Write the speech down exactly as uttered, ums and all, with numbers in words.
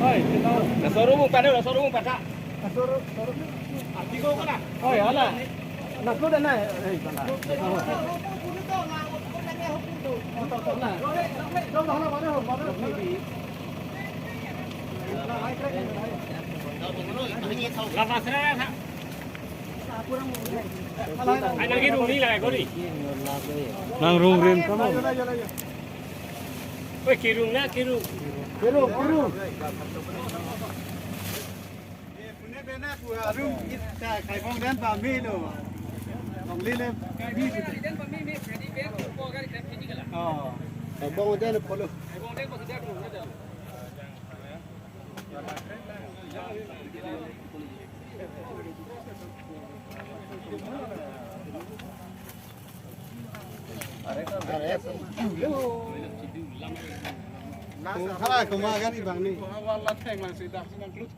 Oi, kita. Laso rumung pada, laso rumung pada. Laso ru-, laso rumung. Arti ko kana? Oi, hala. Laso dah na. Eh, kana. Lapas na. Ai, nang kirung ni la, kori. Nang rung rin kamu. Oi, kirung na, kirung. Kirung, kirung. Arum, kita kaibong dan pami lo. Longlile. Oh. Kaibong dan polo. Nang sa hala kuma kan ibang ni. Wala theng lang si dak si nang klut.